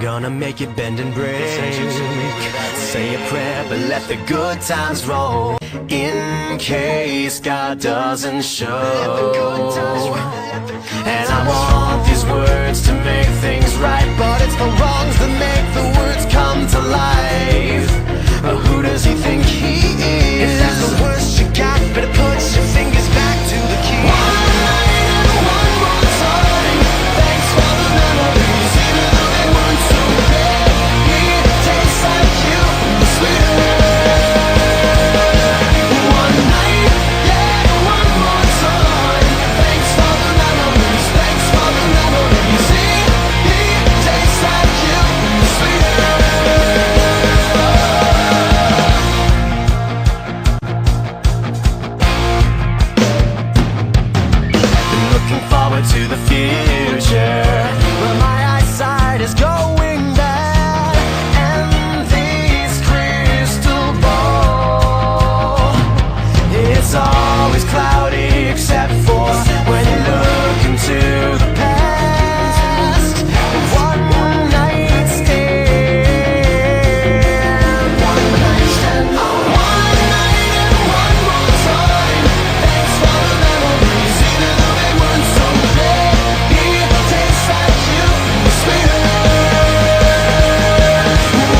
gonna make it bend and break. Say a prayer, but let the good times roll. In case God doesn't show. And I want these words to make things right, but it's the wrongs that make the words come to life. But who does he think he is? If that's the worst you got, better put your fingers back to the key. One night and one more time. Thanks for the memories, even though they weren't so bad. It tastes like you, sweeter. One night, yeah, one more time. Thanks for the memories, thanks for the memories. It tastes like you, sweeter. Been looking forward to the future, but my eyesight is going bad, and this crystal ball, it's always cloudy except for when you look into the past. One night stand, one night stand, one night and one more time. Thanks for the memories, even though they weren't so great. It tastes like you, sweeter.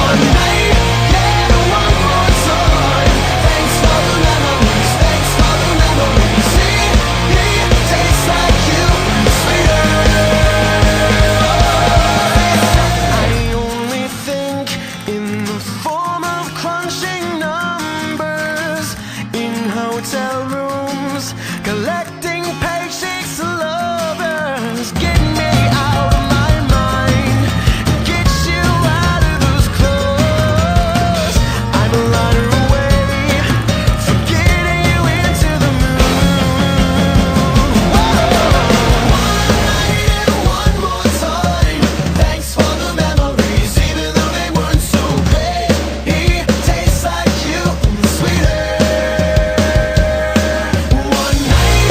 One night, yeah, one more time. Thanks for the memories, thanks for the memories. It tastes like you, sweeter. I only think in the form of crunching numbers in hotel rooms, collecting paychecks, lovers. Get me out of my mind, get you out of those clothes. I'm a lighter away from getting you into the moon. One night and one more time. Thanks for the memories, even though they weren't so great. It tastes like you, sweeter. One night,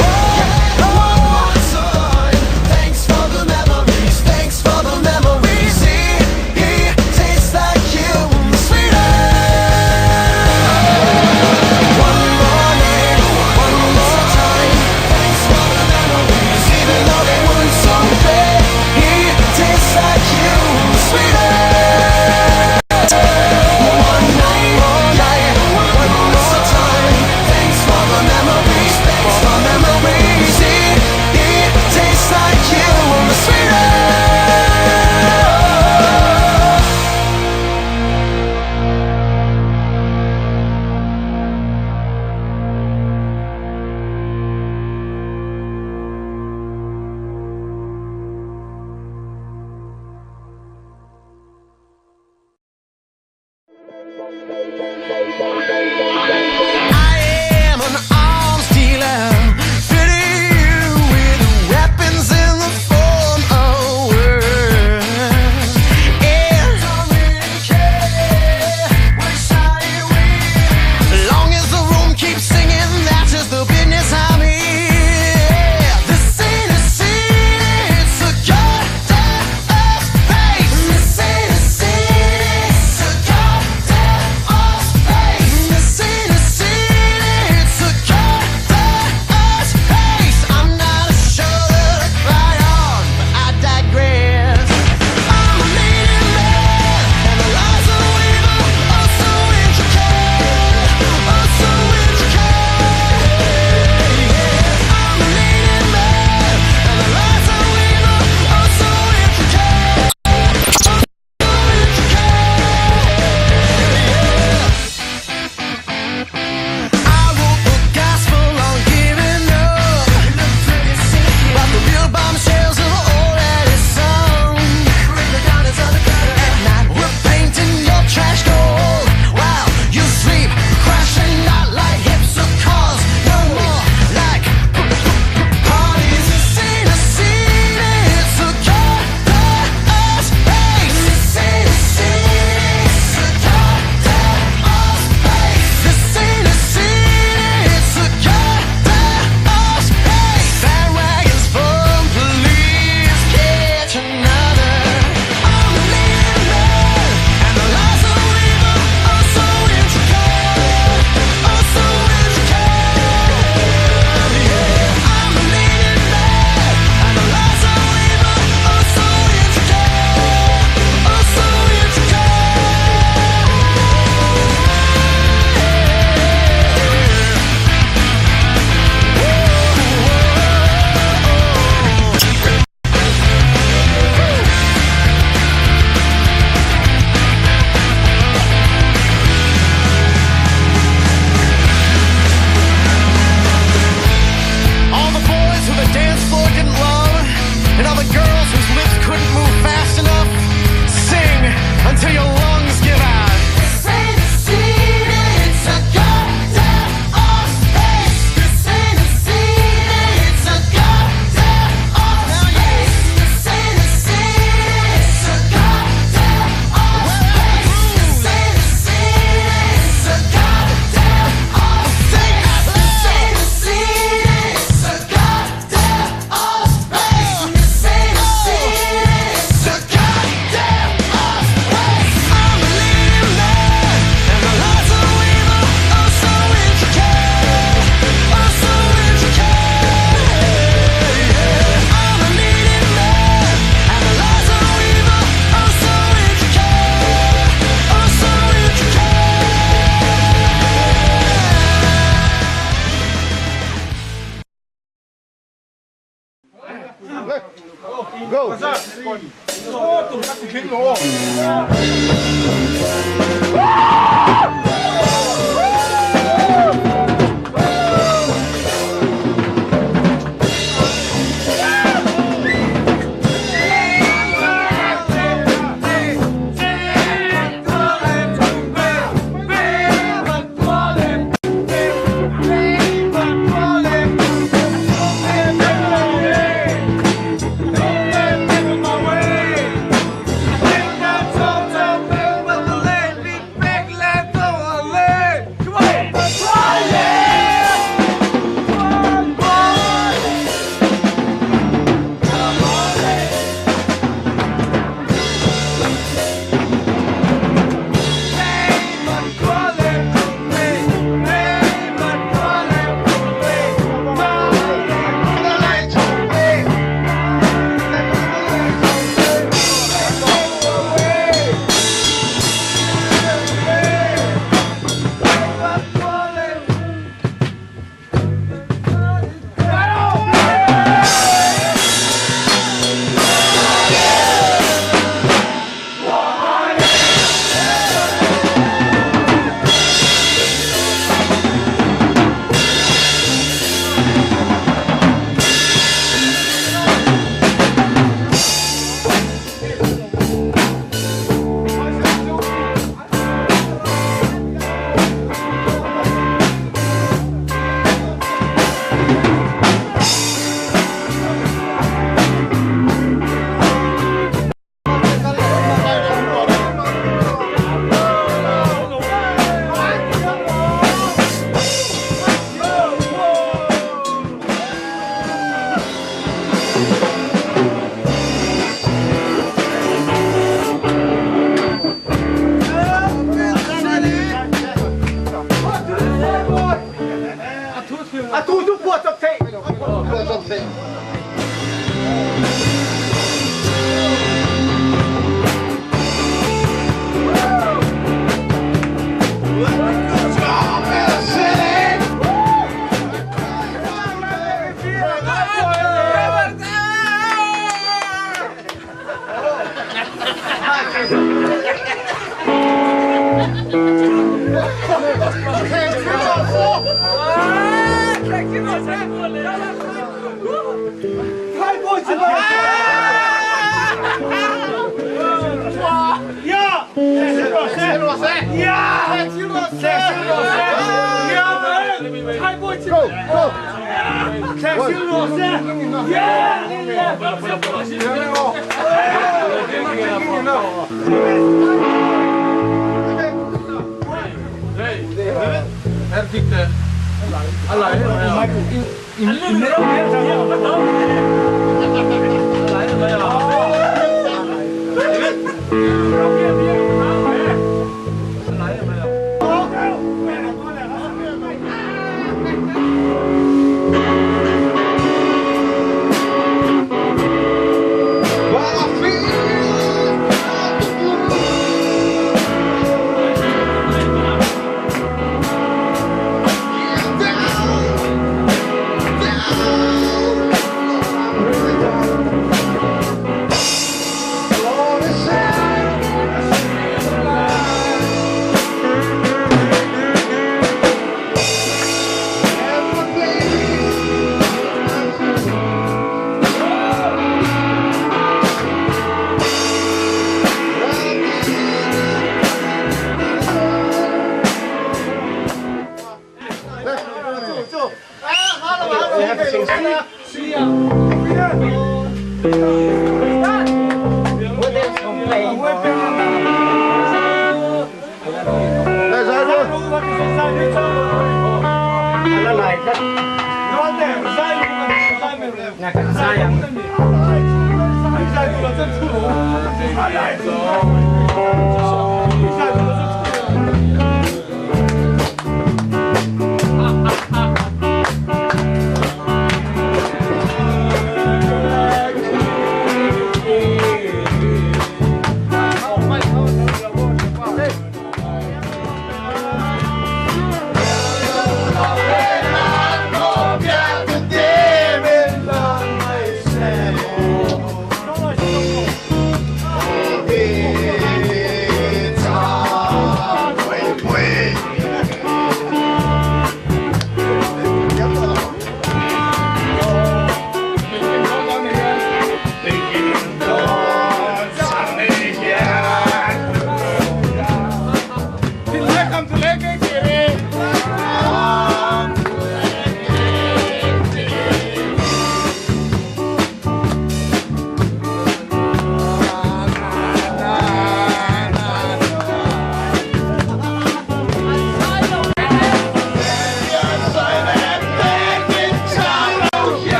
Go!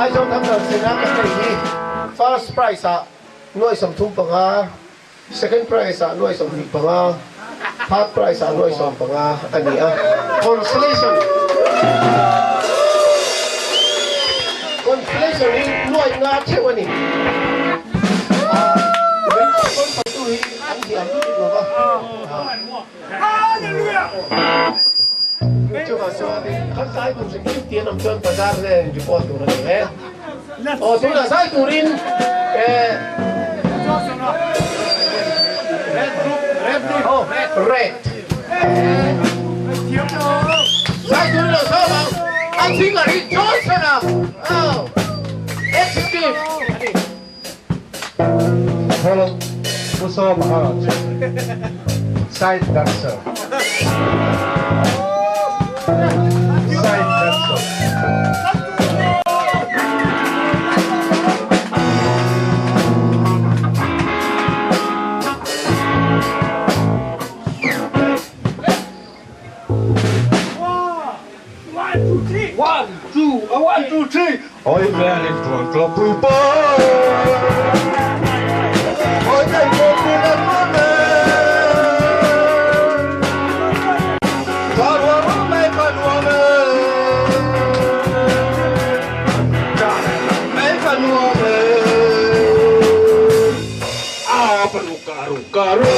Aizawl Thunder Sena kan nei hi First Prize ah nuai 35, Second Prize ah nuai 25, Third Prize ah nuai 15 a ni a. Consolation Consolation hi nuai nga theuh a ni. Min hi an thiam lutuk lo va. Chuvang chuanin kan zai tur hrim hrim tih an awm chuan bazar nen report tur a ni e. Aw tunah zai turin eh Aw red Zai turin lo sawm ang a singer hi Johnson a aw executive a ni. Hello, Pu Sawma a rawn chhuak. Side dancer. Side dancer. One, two, one, two, three. Oi velin tuan tlawpui pa Oi dei tlawpui lan mawm e Ka ruam rum mai ka nuam e Ka rum mai ka nuam e A panu ka ru ka ru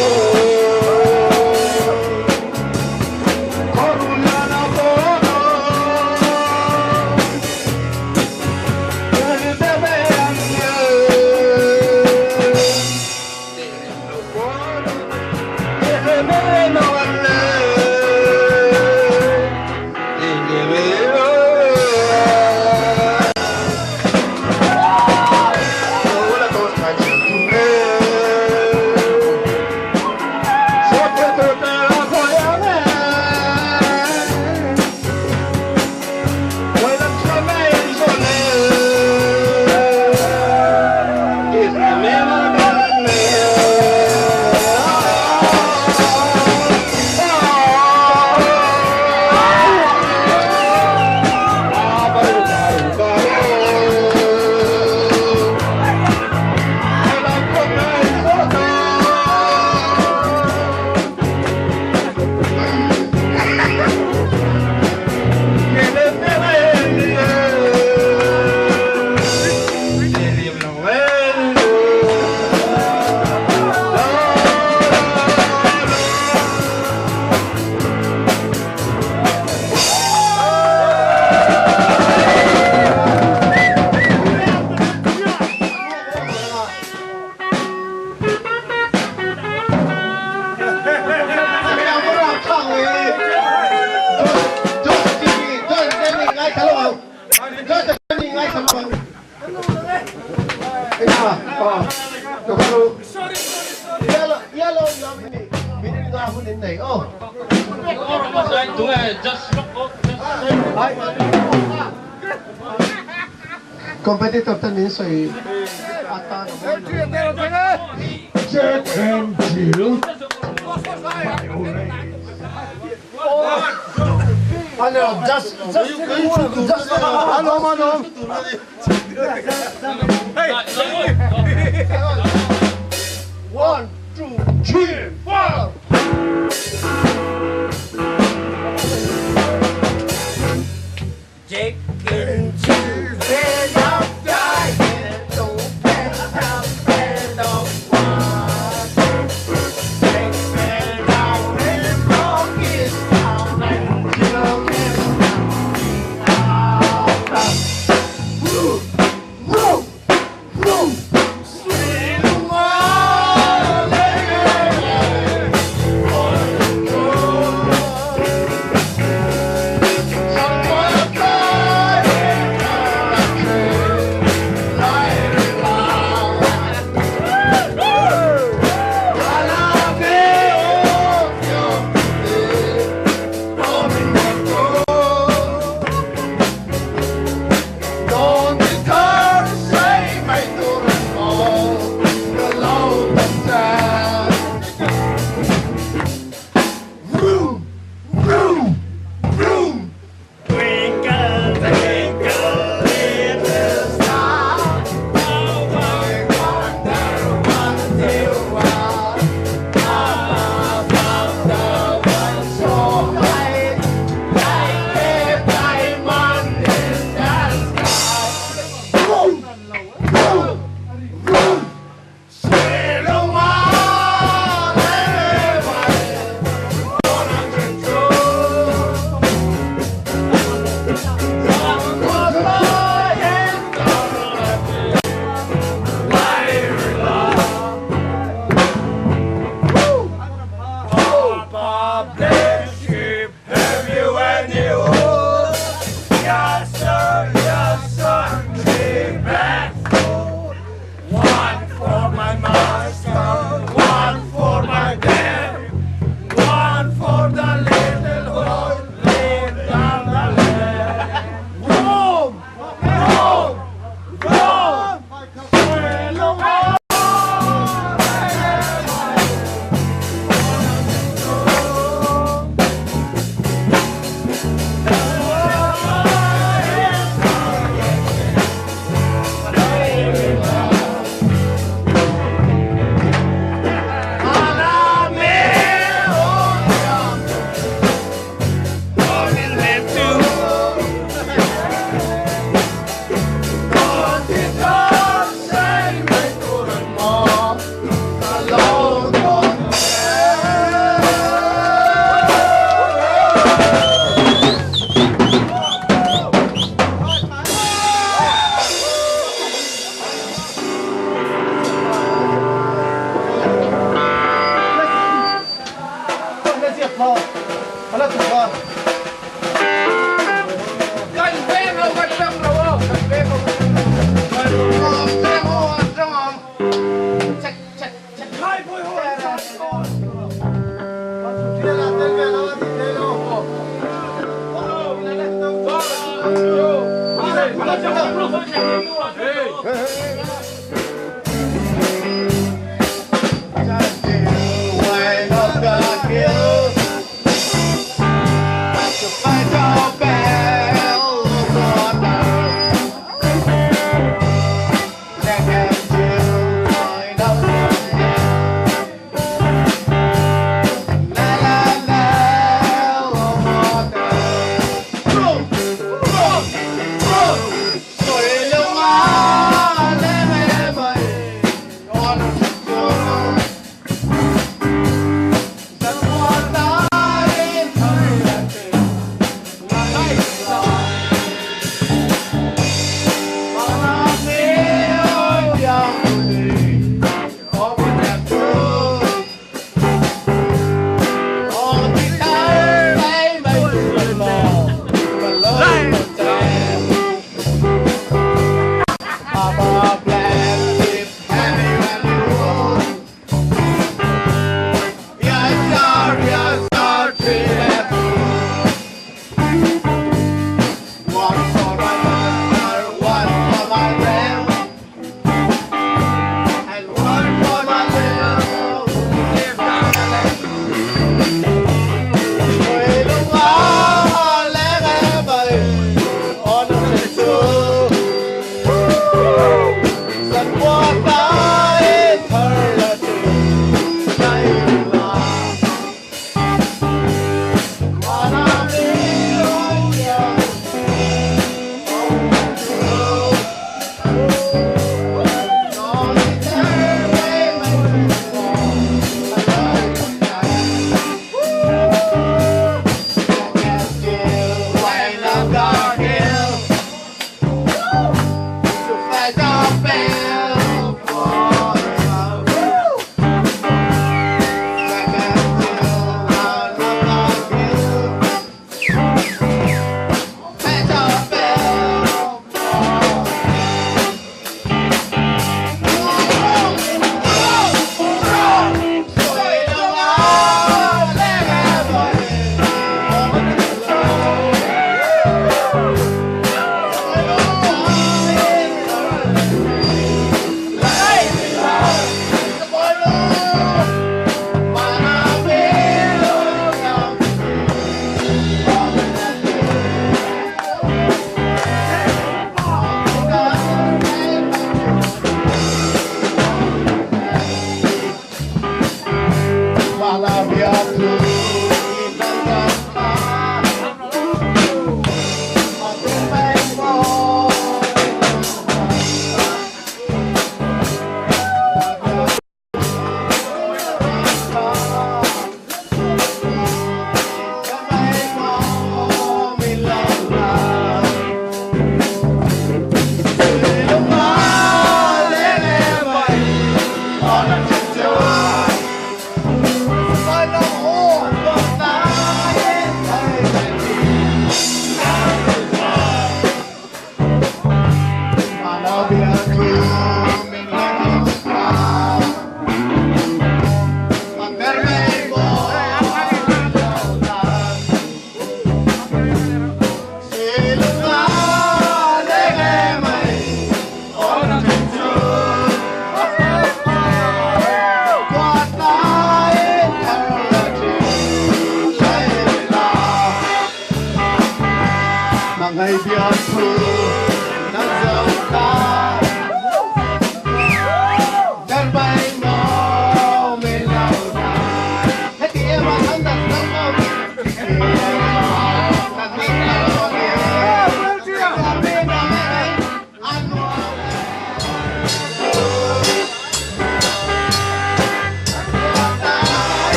Competitor ten min sawi atan a mawi lo. Jack and Jill. Just just just Alom alom. One, two, three, four. Jack and Jill been up dying, don't bend down, bend up one. Jack fell down and broke his down and Jill came out. Woo, woo, woo, sweet one.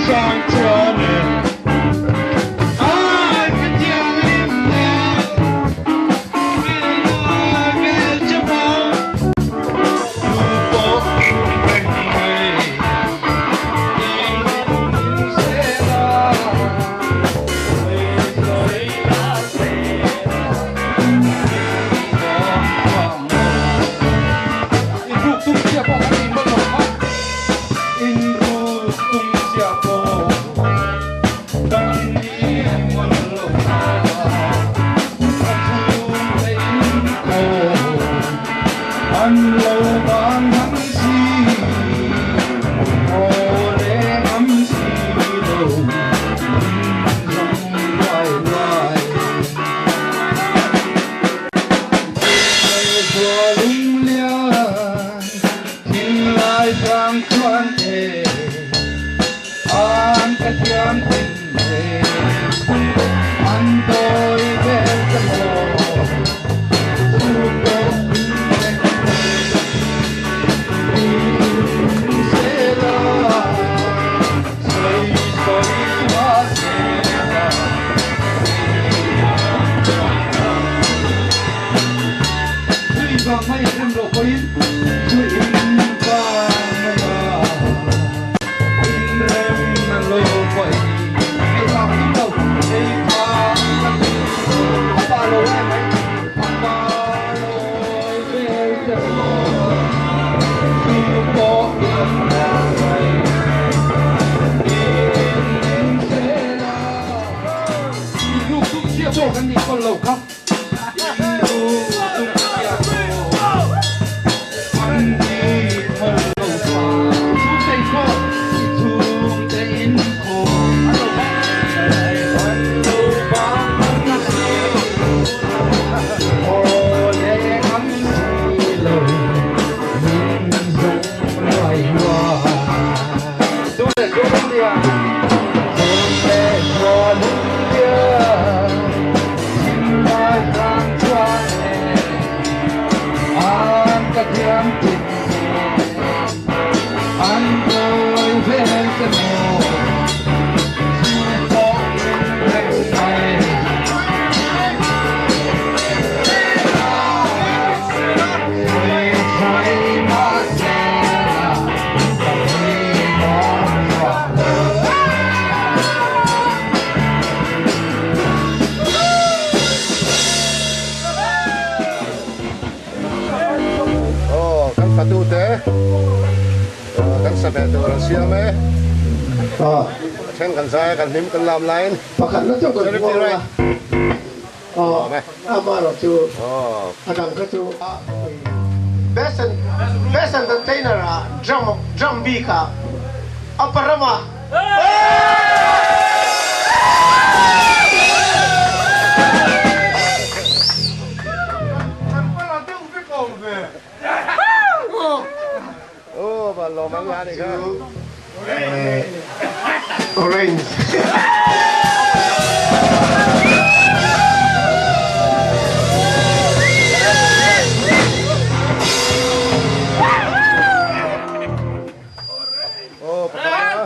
Sang chuan in. Aw kan fatute kan sa ve tur an siam e. A then kan zai a kan hlim kan lam laiin. Pakhat na chu kan buang a. Aw amarawh chu a dang kha chu. Best best entertainer ah drum drum bik ah a parama. Orange.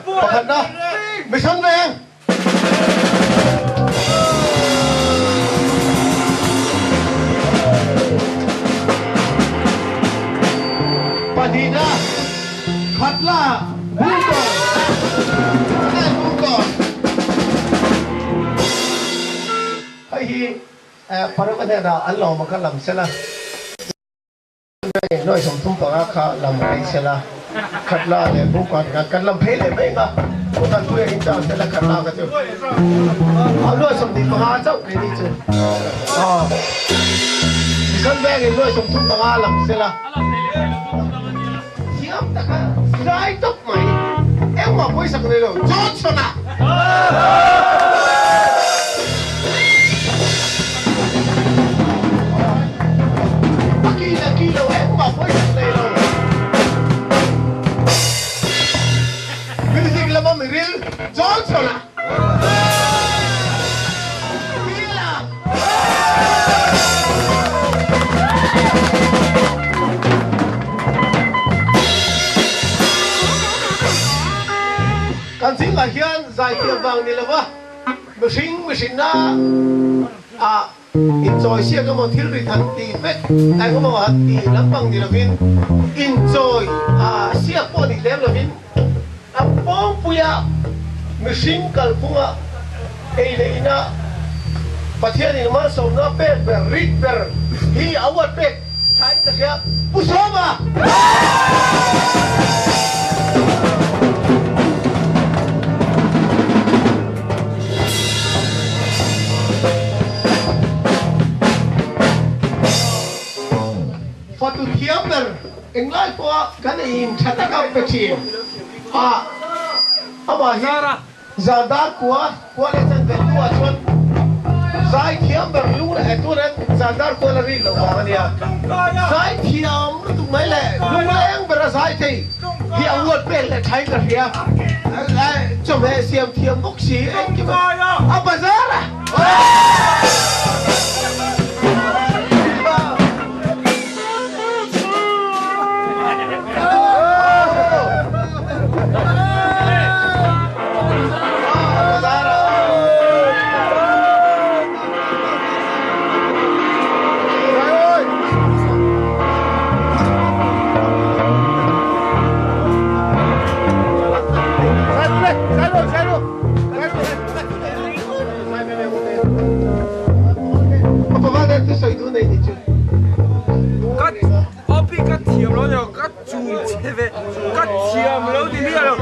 Pakhatna Mission Veng. Pahnihna Khatla Bungkawn Khatla Bungkawn Hei hi Paruk a hnenah an lawm a kha lam sela. Nuai 35 kha lam phei sela, Khatla leh Bungkawn kha kan lam phei leh mai nga, Bungkawn pui a inchang sela Khatla kha chu a nuai 25 chauh kei ni chu aw Mission Vengin nuai 35 lam sela thiam taka zai tawp mai engmah pawisa ka nei lo Johnson a. A ki le ki lo engmah pawisa nei lo. Music lama miril Johnson a Bill a. Kan zingah hian zaithiam vang ni lova mihring mihrinna ah inchawi siak emaw thil rit han ti vek eng emaw han ti lampang ni lovin inchawi siak pawh ni hlem lovin a pawngpuia mihring kalphunga ei leh ina Pathianin malsawmna pek ber rit ber hi a uat pek thain ka hria Pu Sawma! thiam ber englai pawha kan eiin tha taka pe thin a, amah hi Zandar kua kua leh chanve hnuah chuan zai thiam ber lung leh tunah Zandar kua la rin loh vang a nia. Zai thiam lutuk mai leh lungleng bera zai thei hi a uat pek leh thain ka hria. Chawhmeh siam thiam bawk si engkim a bazar a. Opi ka thiam lo ni ka chum che ve ka thiam lo ni mi lo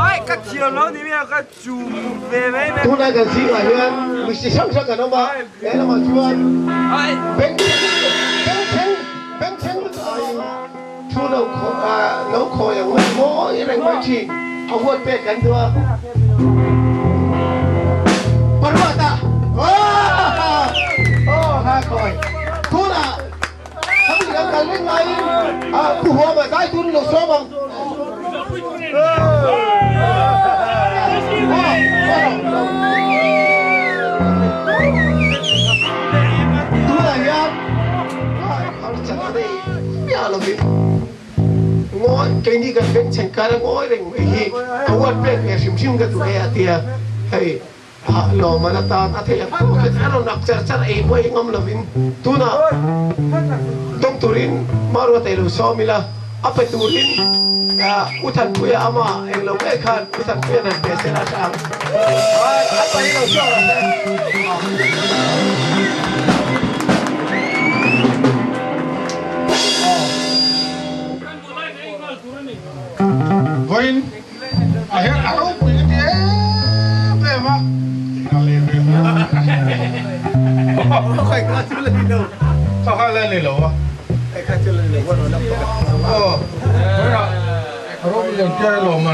ai ka thiam lo ni mi ka chum ve mai mai. Tunlai kan zingah hian mihring hrang hrang kan awm a, he lamah chuan bengchheng bengchheng lutuk aiin thu lo lo khawi ang mai mawi reng mai thin a huat pek kan duh a. Paruata aw ha khawi tunah Khami kan kal reng laiin Pu Huama zai turin lo sawm ang. Tunah hian harchat nei miah lovin ngawi keini kan bengchheng kar a ngawi reng mai hi a uat pek ve hrim hrim ka duh e a ti a, hei. Lawmman atan a theih ang tawkin a rawn ak char char ei pawh ei ngam lovin tunah dawng turin Maruata i lo sawm ila, a pe turin U Thanpuia ama eng lo ngei khan U Thanpuia nan pe sela a tha ang. A pa hi lo chhuak rawh se. Vawiin A her a ropui ka ti em em a. Kha kha la ni lo a. Aw a ropui lian piar a lawm a.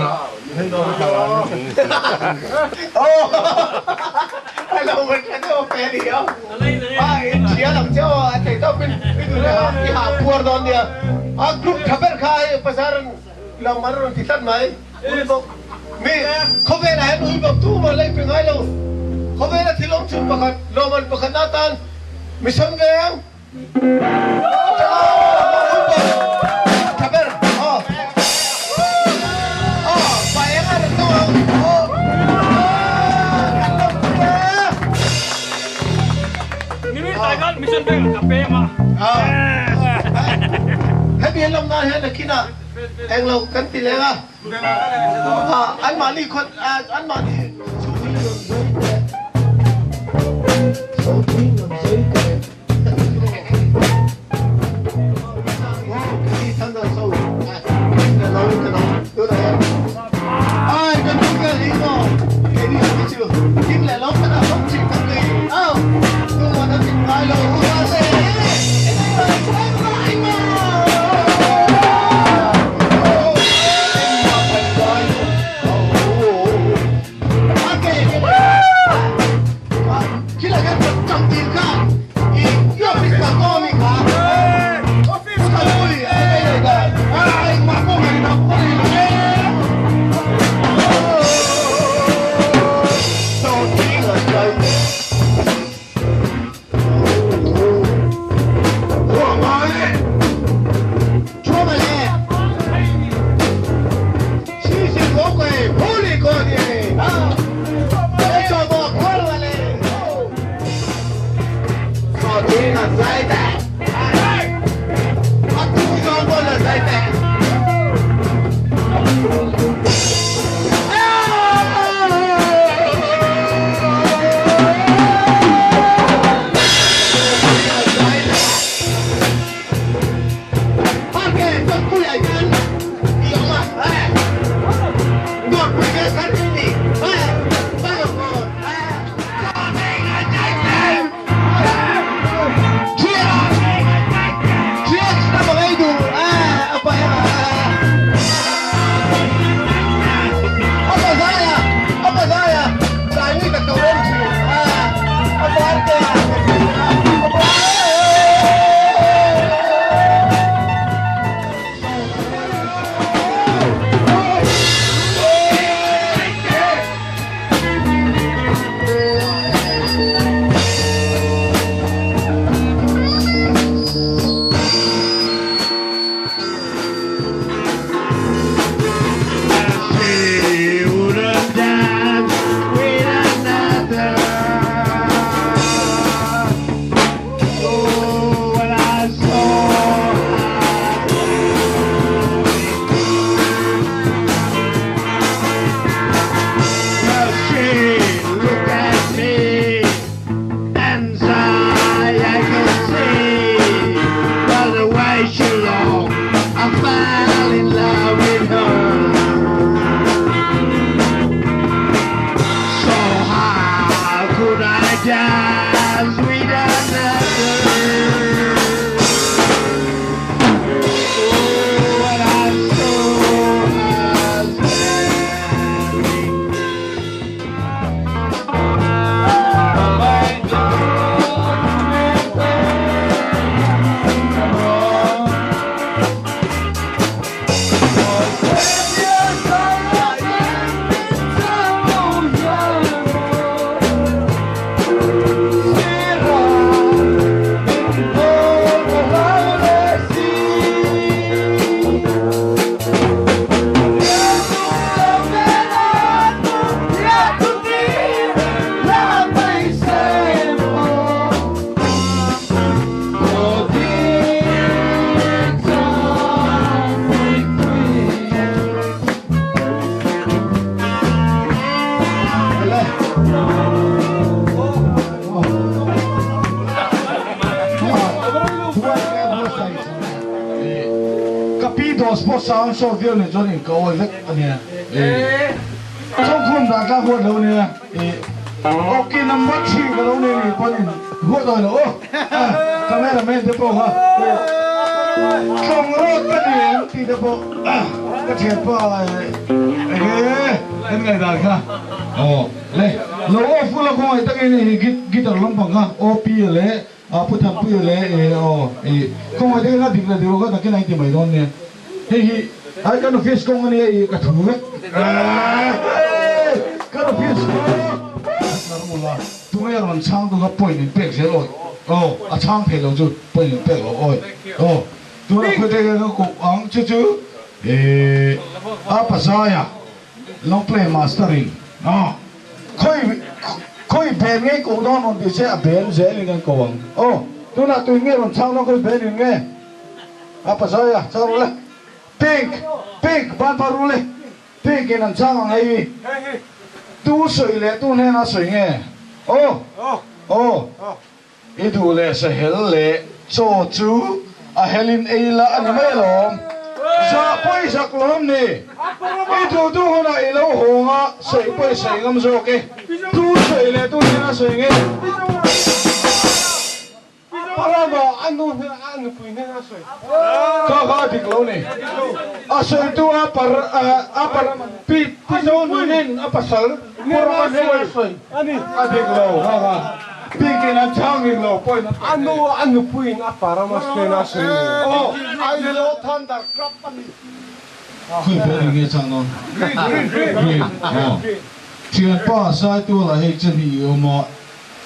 Lo man rawn ti tlat mai. Ui bawk mi khawvelah hian ui bawk tu mah lei pe ngai lo. Khawvela thil awm chhun pakhat lawmman pakhat na tan mi sawn ve ang. Ui bawk tha ber aw aw pa eng a rawn dawng ang aw kan lo pui e. Nimin tlai khan mission veng ka pem a. Hemi an lawmna hian nakinah Englo kan ti leng a, anmahni khaw anmahni chhungin rawn zui teh, sawhthing rawn zui teh. die sweet another. Oh, what I saw was Ka pi dos pawh sound show viau nen chuan in ka awi vek a nia. Chawngkhum dan tlak huat lo a nia. Awki number thi ka lo nei ni pawn in huat awi lo aw. Camera man te pawh kha tlawng rawt ka ni em tih te pawh ka thianpa enge kan ngaihdan kha aw le lo off ula khawngaih takin i guitar lampang kha OP leh Pu Thanpuia leh aw i khawngaih takin a dik leh dik lo kha nakin a inti mai dawn nia hei hi ai kan office kawng ania i ka thu vek kan office kawng ula tunge rawn chhang tu kha point in pek zel awi aw a chhang thei lo chu point in pek lo awi aw tuna khawite ka koh ang chu chu a pazaia long play master in aw khawi khawi ben ngei koh dawn rawn tih se a ben zel in an ko ang aw tunah tuin nge rawn chhang dawn khawi ben in nge a pazaia chhang rawh le pink pink ban phar ru le. Pek in an chang ang hei tu sawi leh tu hnena sawi nge aw aw i duh leh sa hel leh chaw chu a hel in ei la a ni mai alawm zah pawi zak lawm ni i duh duh hunah i lo hawng a sawi pawi sawi ngam zawk e tu sawi leh tu hnena sawi nge. Parama a nu hnen a nupui hnen a sawi. Kha kha a dik lo ni. A sawitu a par a par pi pi zo nunin a pasal parama hnen a sawi a dik lo kha kha bikin an chhang dik lo point an A nu a nupuiin a parama hnen a sawi ni. Aw Aizawl Thunder Club a ni. Khawi pawh ni nge chang dawn? Green green aw. Thianpa Saituala hei chen hi i awm a.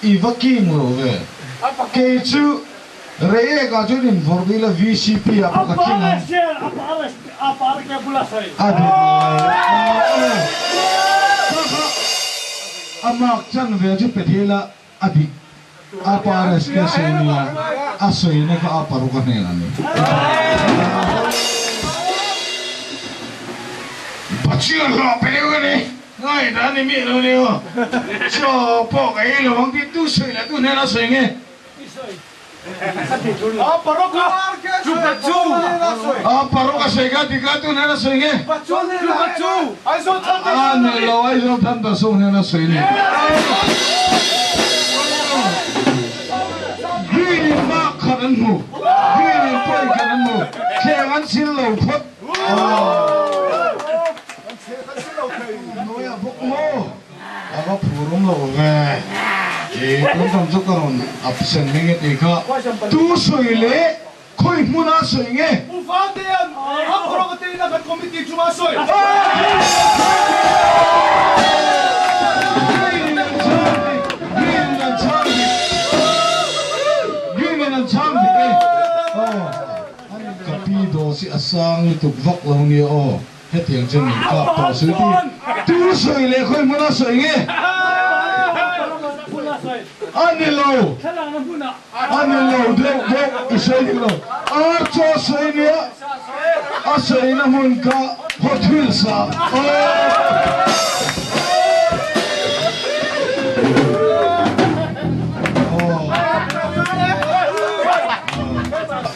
I va king lo ve. Kei chu Reiek ah chuan in vawrh ila VCP ah pawh ka tling ang. A dik lo. A mark chan ve chu pe thei la a dik. A pa RSK sawi nia a sawina kha a paruk a hnen a ni. Pathian hlawh pe deuh ka ni. Ngaihdan ni miah lo ni aw. Chaw pawh ka ei lo ang tih tu sawi leh tu hnena sawi nge? A paruk a sawi kha dik a tu hnena sawi nge? A ni lo Aizawl Thunder Show hnena sawi ni. Green in mark khat an hmu, green in point khat an hmu, thleng an sil lo phawt. Hnuaiah bawk maw? A va phur awm lo ve. I tun tam chu ka rawn absent hming e tih kha. Tu sawi leh khawi hmuna sawi nge? Pu Vantea'n a kawrawk te ina kan committee chunga sawi. Green in an chhang dik. Green in an chhang dik e. Ka pi daw si a sang lutuk vak lo nia aw. Hetiang chu min kap tawh suh ti tu sawi leh khawi hmuna sawi nge? A ni lo, a ni lo deuh bawk i sawi dik lo. Ar chaw sawi nia a sawina hmun kha Hot Wheels ah aw.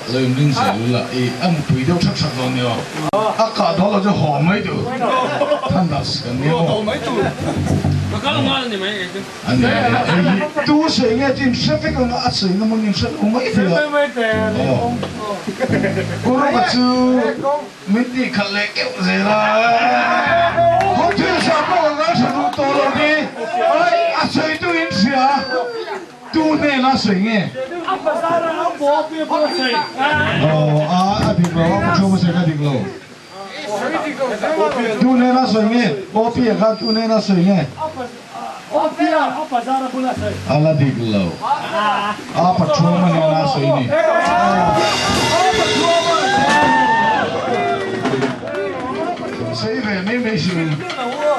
Lo inring zel la i a mupui deuh thak thak dawn nia a kah dawn lo chu haw mai tur thandas kan nia maw a nia hei hi Tu sawi nge chu in hre vek ang a, a sawi na hmun in hre lo mai thei a. Aw. Kuruka chu min tih khalh leh keuh zel a. Hun thil sa pawh ka kal hre duh tawh lo ni. Ai, a sawi tu in hria. Tu hnena sawi nge? Aw, a, a dik lo, a pathum a sawi kha a dik lo. Tu hnena sawi nge? Awpia khan tu hnena sawi nge? A la dik lo. A Pathuama hnena sawi ni. Sawi ve mai mai suh.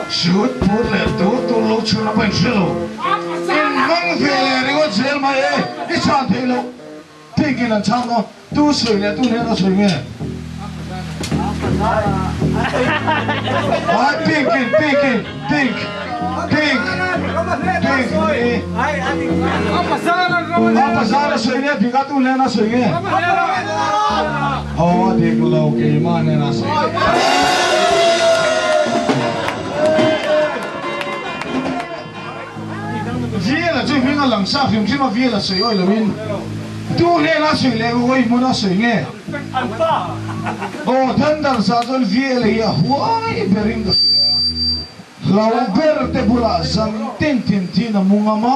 Shoot phur leh tur tur lo chhun a pahin hre lo. In hmang ve leh ringawt zel mai e. I chhan theih loh. Thinking an chhang maw? Tu sawi leh tu hnena sawi nge? Ai Pinkin Pinkin Pink Pink Pink ni A pasal a sawi nge dik a tu hnena sawi nge? Aw a dik lo keimah hnena sawi. Viela chu hming a lang sa hrim hrim a, Viela sawi awi loin tu hnena sawi leh awi hmuna sawi nge? Aw Thunder sa chuan Viela hi a huai berin ka hria, hlau ber te bulah zan tin thin thin a mu ngam a,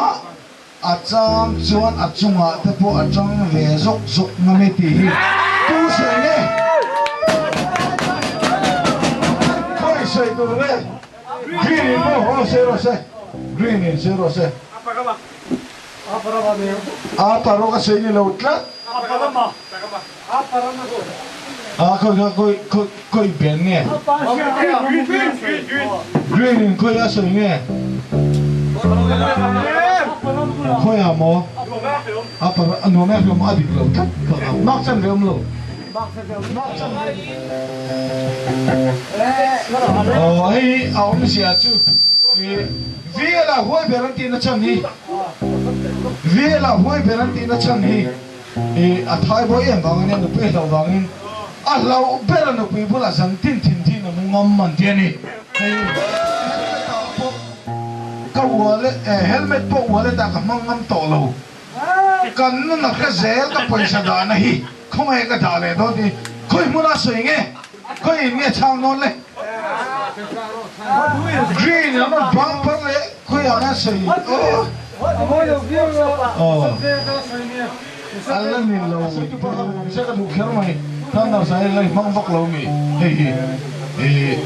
a chang chuan a chungah te pawh a tang ve zawk zawk ngam e tih hi tu sawi nge? Khawi sawi tur nge? Green in maw aw sei rawh se green in sei rawh se a paruk a sei ni lo tlat a khawi kha khawi khawi khawi ben nge green in khawi a sawi nge khawi ah maw a paruk a nuam e hlawm a dik lo tlat mark chan ve awm lo. Aw hei a awmzia chu i Vela huai ber an tihna chhan hi Vela huai ber an tihna chhan hi i a thai bawi em vang ania nupui a hlauh vangin a hlauh ber a nupui bulah zan tin thin thin a mu ngam an ti a ni. Hei helmet ah pawh ka wallet helmet pawh wallet ah ka hmang ngam tawh lo. Kan nun a hre zel ka pawisa dahna hi khawngaih ka dah leh dawn tih khawi hmuna sawi nge khawi in nge chhang dawn le green an rawn bang par leh khawi ah nge sawi aw aw an la ni lo se ka duh kher mai thunder sai la hmang vak lo mi hei hi ih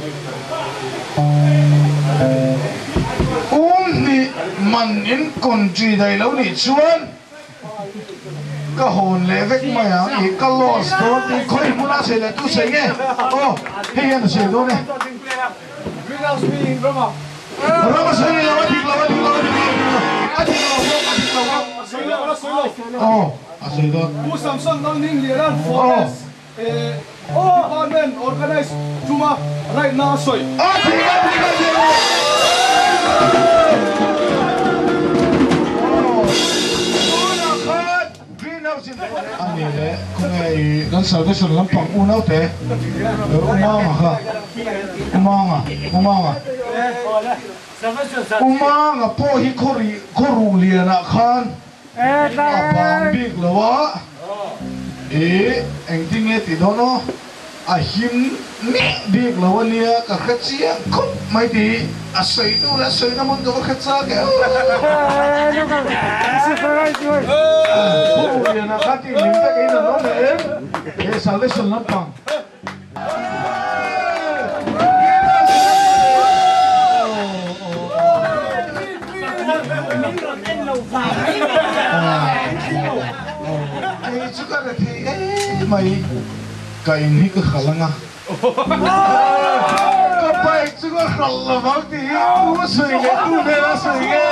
Um hnih man in country daih lo nih chuan ka hawn leh vek mai ang i ka loss dawn tih khawi hmuna sawi leh tu sawi nge aw hei hian a sawi dawn e Rama sawi ni lo a dik lo a dik lo a dik lo a dik lo bawk a dik lo bawk aw a sawi dawn Pu Samson Lalningliana'n Forest Department organise tuma raihna a sawi. A dik a dik a dik Tunah khan Green House in a ni leh khawnge i kan Salvation lampang unau te Umanga kha Umanga Umanga Umanga pawh hi khaw khaw ruhlianah khan A bang bik lo a, i engtin nge tih dawn aw, a him miah bik lo a nia, ka hre chiang khawp mai tih a sawi tur a sawi na hmun ka va hre chak e aw. Khaw lianah khan tih hlim vek in an awm em, he salvation lampang. Kei chu ka rethei em mai, ka in hi ka hralh anga, ka bike chu ka hralh lo vang tih hi tu a sawi leh tu hmel a sawi nge,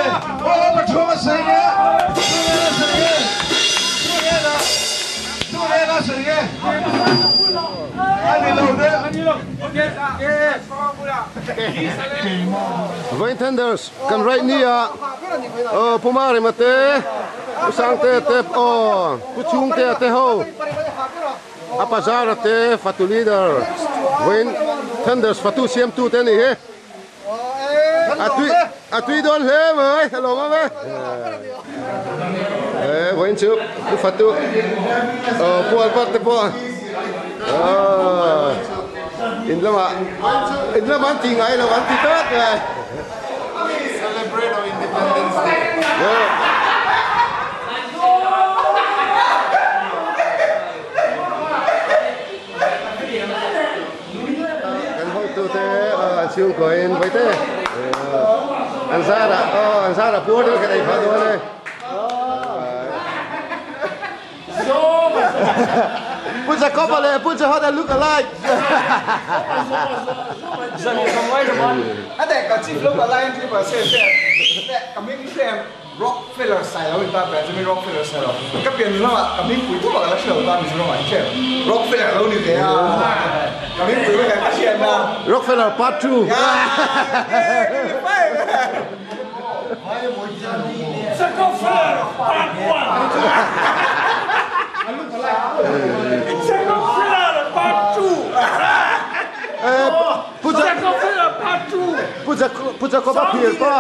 aw pathum a sawi nge, tu hmel a sawi nge, tu hmel a. Chu nen a sawi nge? A ni lo deuh. Vain Tenders kan right ni a aw Pu Marema te Pu Sangte te aw Pu Chhungtea te ho a Pazara te fatu leader Vain Tenders fatu siamtu te a ni hi. A tui a tui dawn hle mai a lawm awm e. E vawiin chu pu fatu aw pu Albert te pawh aw in lamah in lamah an tih ngai lo an ti tawk e. Celebrate our Independence Day. Kan hotute an chhungkawiin vaite an zarah aw an zarah puar deuh kan ei phah dawn e. Pu Jacob-a leh Pu Jehoda look alike. Rockefeller Sailo in ta pian chu mi Rockefeller Sailo ka pian lamah ka hmingpui thum ah ka la hre lo ta Mizoram ah hian Rockefeller a lo ni ve a ka hmingpui vek ah ka hriat na Rockefeller part 2 Rockefeller part 1 Rockefeller part 2 Pu Jacob a phir pa.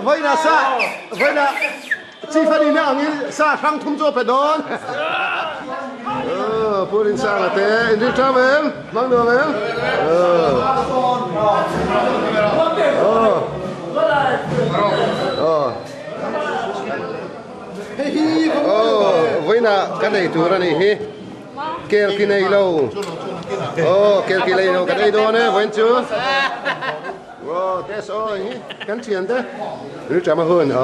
Vawiina sa vawiina chief a nihna angin sa hrang thum chu a pe dawn. Pu Rinsanga te inri ṭam em? Hmang nuam em? Vawiina ka nei tur a nih hi. Kel ki nei lo. Aw kel ki nei lo kan ei dawn e vawiin chu. Aw test aw hi kan thian te. Rilṭam a hun. Aw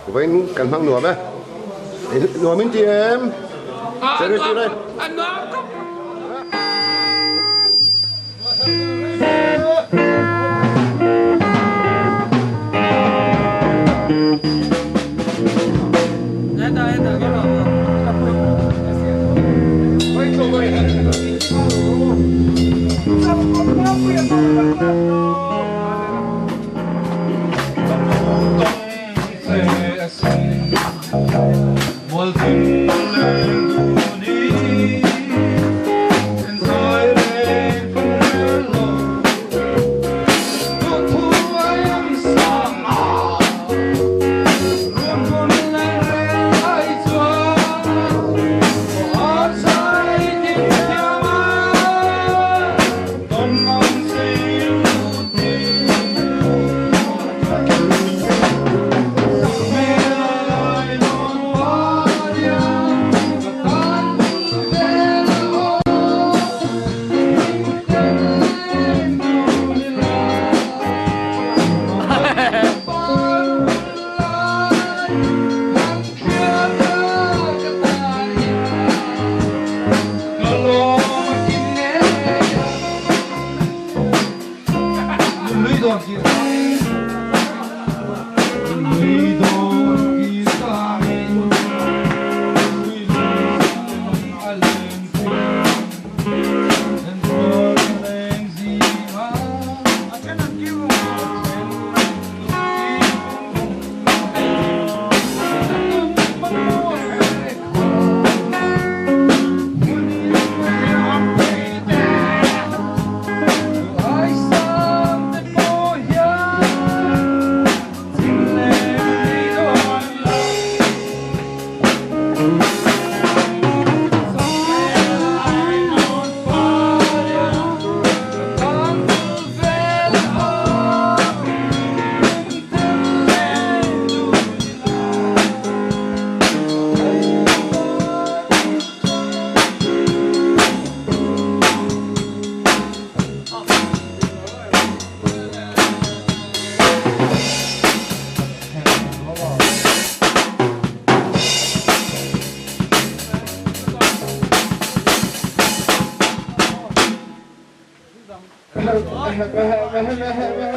vawiin kan hmang nuam e. Nuam in ti em? A nuam khawp.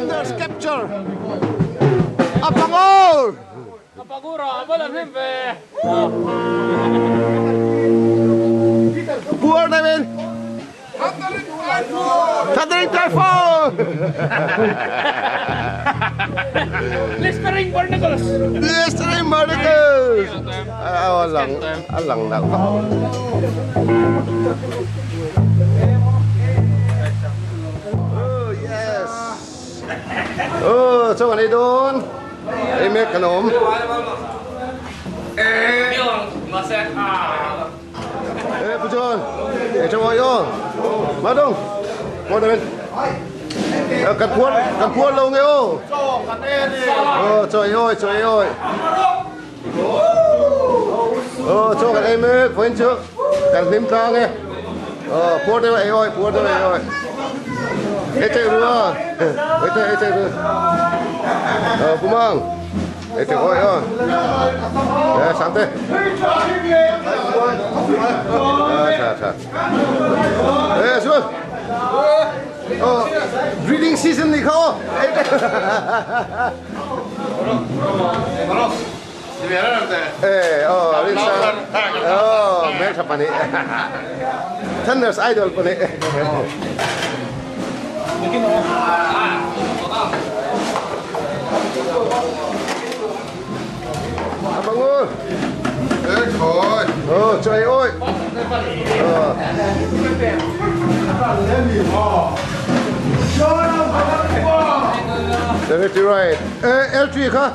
Nurse capture a pangor a pangura a bala hlim ve Poor namin Thundering Typhoon Blistering Burning Barnacles. Mystery Barnacles. A lang a lang nalh vak. Oh yes. Oh chaw kan ei dawn. Ei mek kan awm. Ê Pu John, ê cho ngồi vô. Má đông. Ngồi đây bên. Kan phuar kan phuar lo nge aw. Ờ trời ơi trời ơi. Ờ cho kan ei mek vawiin chu kan hlim tlang e. Ờ phuar deuh ei awi phuar deuh ei awi. Ei theih rua. Ei theih ei theih rua. Ờ Pu Mang. Ei theih awi aw. Ê Sangte. Ờ tha tha. Ê Xuân. Ờ breeding season ni kha aw. Ê aw Rinsa. Aw hmeltha pahnih. Thunders Idol pahnih. A bang u. Ờ trời ơi. Ờ. Seventy right. Ê L3 kha.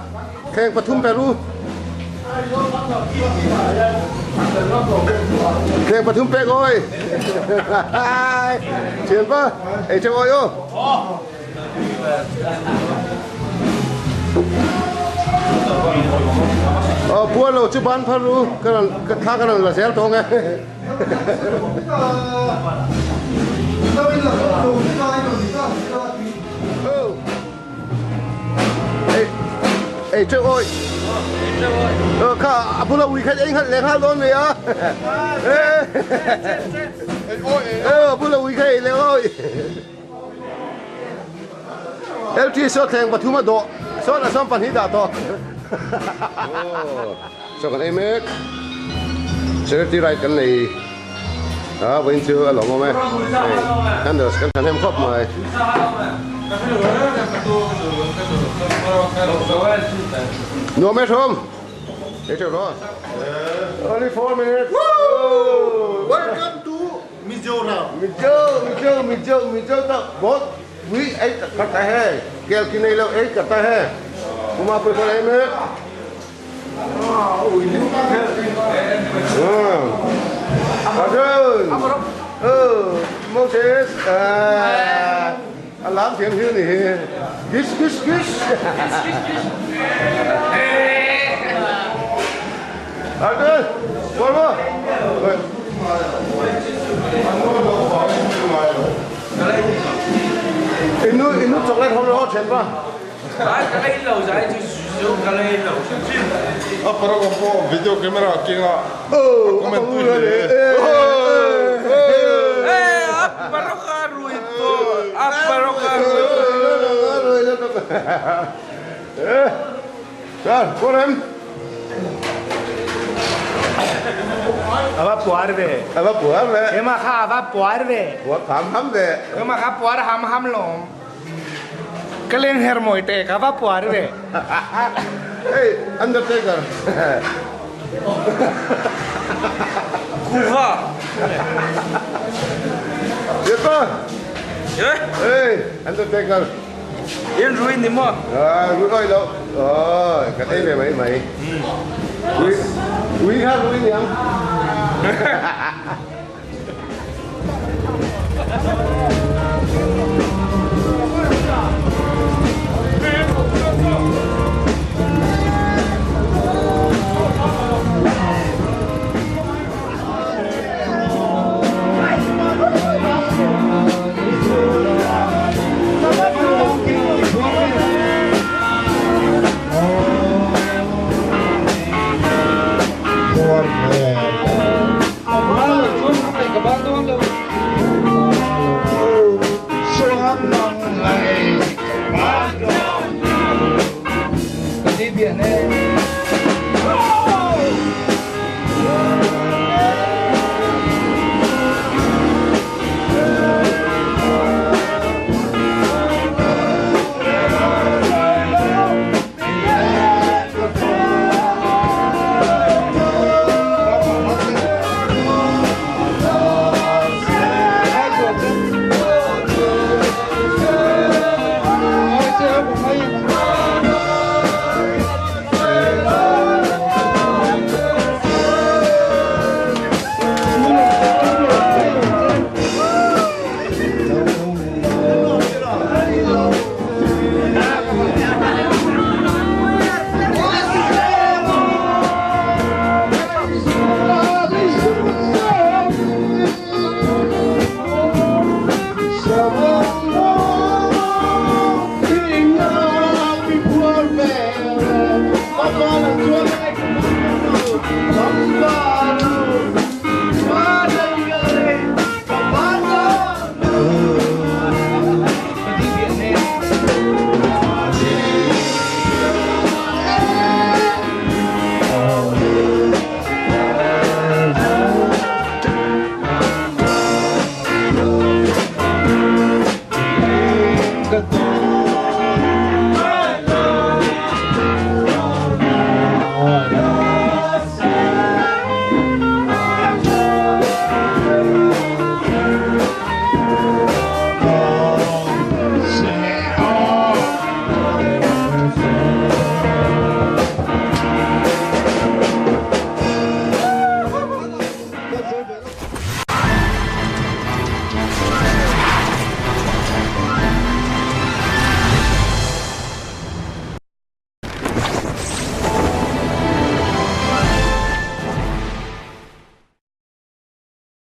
Kheng pathum pe ru. Kheng pathum pek oi. Thian pa. Ei cheu oi aw. Aw puar lo chu ban phar ru. Ka rawn ka thla ka rawn la zel tawng e. Ei ei teuh awi. Ờ kha a bula ui khat ei nghat leh nghal dawn mai a. Ờ a bula ui kha ei leh awi. LT saw thleng pathum a dawh sawn a sawm pahnih dah tawh. Chaw kan ei mek. Charity ride kan nei a vawiin chu a lawmawm e. Hei candles kan thahnem khawp mai. Nuam e Thawm. Ei teuh rawh. Only 4 minutes. Woo! Welcome to Mizoram. Mizo Mizo Mizo Mizo tak bawt pui ei khat a he. Kel ki nei lo ei khat a he. Puma pui khawl ei mek. Arjun! Oh, Moses! A lam thiam hiu ni hi. Kiss, kiss, kiss! Arjun! Kual maw? Inu, inu chocolate hom lo thian pa. Ka lei lo zai chu zu ka lei lo hrim hrim. A parang ang pawh video camera a keng a, a comment tui hle. A parang a rui pawh, a parang a rui pawh. Sir, Purem. A va puar ve. A va puar ve. Ema kha a va puar ve. Puar ham ham ve. Ema kha puar ham ham lawm. Ka leng her mawi te ka va puar ve. Hey, Undertaker. Kuva. Yepa. Hey, Undertaker. In rui ni maw? Ah, rui oi lo. Oh, ka ei ve mai mai. Rui, rui kha rui niang.